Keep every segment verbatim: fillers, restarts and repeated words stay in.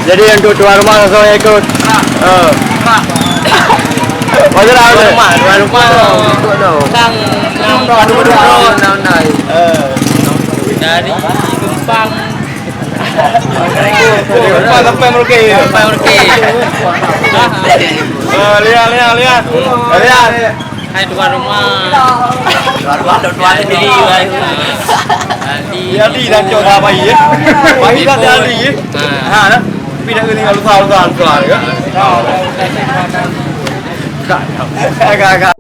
Jadi untuk tuan rumah langsung ikut. Eh. Macam mana? Tuan rumah, tuan rumah. Sang, sang, eh. Dari Kempang. Kempang sampai Merauke. Sampai Merauke. Eh, lihat, lihat, lihat. Lihat. Hai tuan rumah. Tuan rumah, tuan rumah sendiri, wahai. Aldi. Ya, Aldi dah cok dah bayi, ya. Bayi dah ada Aldi, ya. Ha. Ha, dah. Tapi dah kena lusa, lusa, lusa, ya. Agak, agak.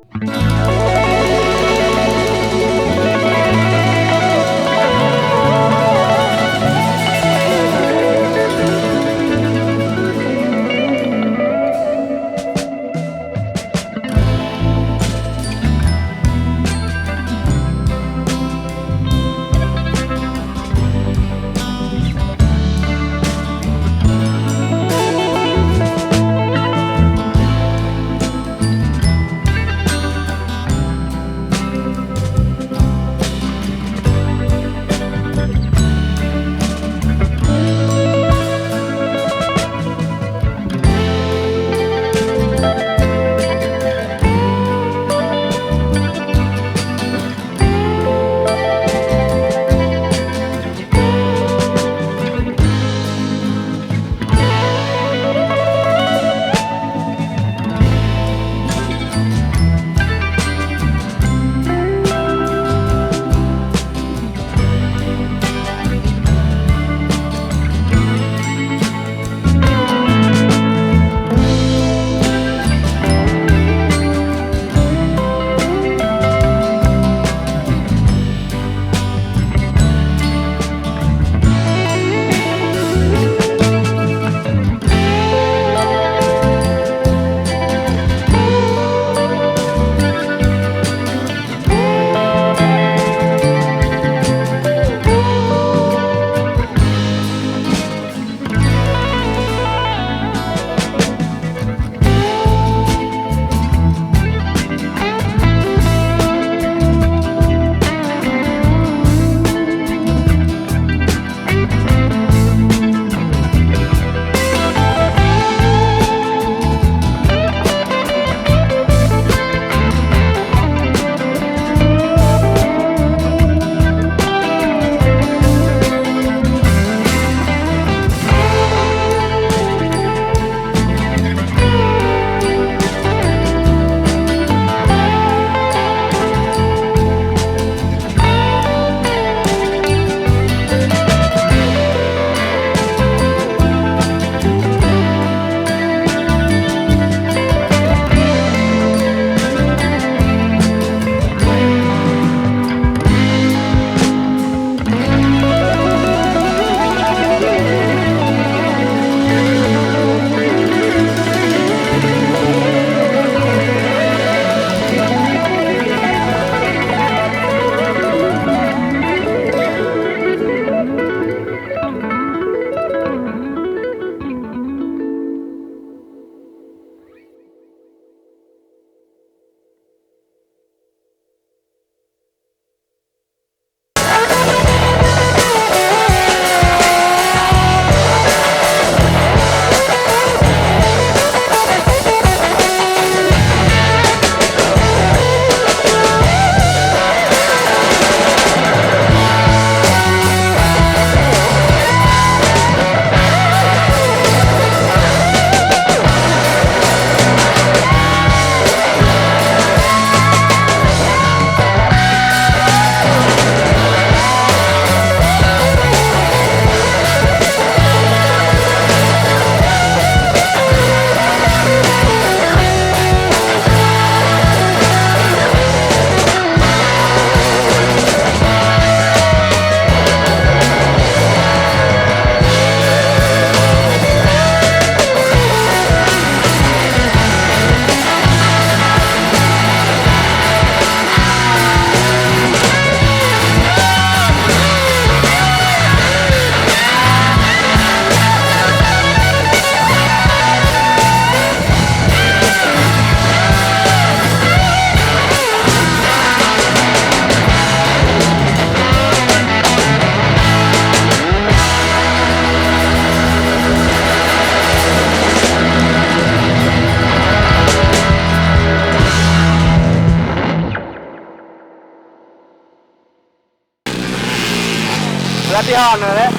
Latihan, eh?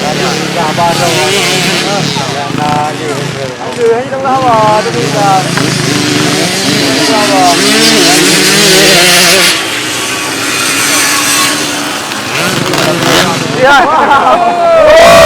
Latihan, dah baru. Dah, dah, dah. Aduh, ini tak apa, tu bisa. Tak apa. Ya.